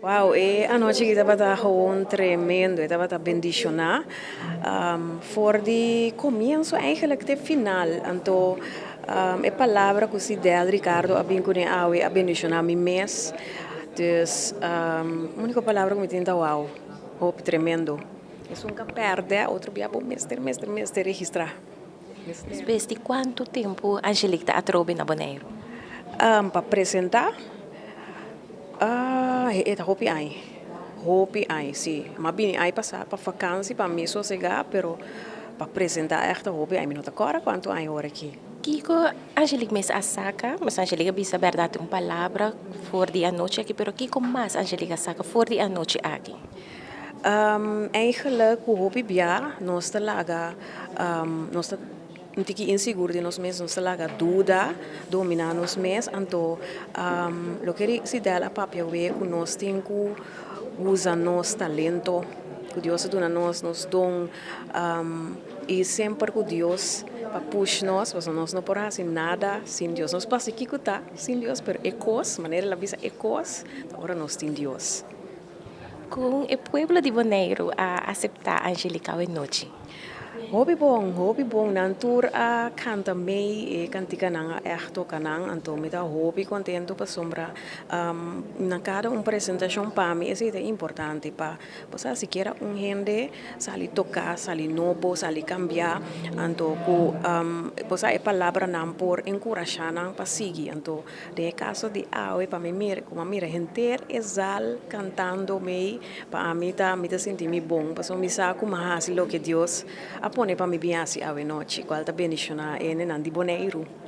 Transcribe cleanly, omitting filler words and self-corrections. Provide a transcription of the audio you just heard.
Wow, e anochi aki tabata gewoon tremendo, e tabata bendiciona. For di comienso eigenlijk te final. Anto e palabra cu si Del Ricardo a bin cune awe a bendiciona mi mes. Dus unico palabra cu mi tin ta wow, hopi tremendo. Esun ka perde, otro bia bo mester, mester, mester registra. Despues di cuanto tempo Angelique ta atrobe na Boneiru? Pa presenta, e ta hopi aña, hopi aña, si. Mi a bini aña pasa pa vakantie pa mi sosega, pero pa presenta echt ta hopi aña. Mi no ta corda cuanto aña ora aki. Kiko Angelique mes a saca? Mas Angelique a bisa berdad un palabra for di anochi aki, pero kiko mas Angelique a saca for di anochi aki? Eigenlijk ku hopi bia nos ta laga, nos ta un tiki insigur di nos mes, nos ta laga duda domina nos mes. Anto loke Sidel a papia awe ku nos tin ku usa nos talento ku Dios a duna nos, nos don, i semper ku Dios pa push nos, pasobra nos no por hasi nada sin Dios. Nos por hasi kiko ta sin Dios, pero e kos, manera el a bisa, e kos ta ora nos tin Dios. Kon e pueblo di Boneiru a aseptá Angelica awe nochi? Hopi bon, hopi bon. Nan tur a kanta mei e kantikanan a ègt toka nan. Anto mi ta hopi kontentu pasobra na kada un presentashon pa mi esei ta importante pa bo sa sikiera un hende sali toká, sali nobo, sali kambiá. Anto ku bo sa e palabranan por enkurashá nan pa sigui. Anto Den e kaso di awe pa mi mira ku mi a mira henter e zal kantando mei, pa ami ta mi ta sinti mi bon pasobra mi sa ku mi a hasi loke Dios a pone pa mi bin hasi awe nochi, kual ta bendishoná e hendenan di Boneiru.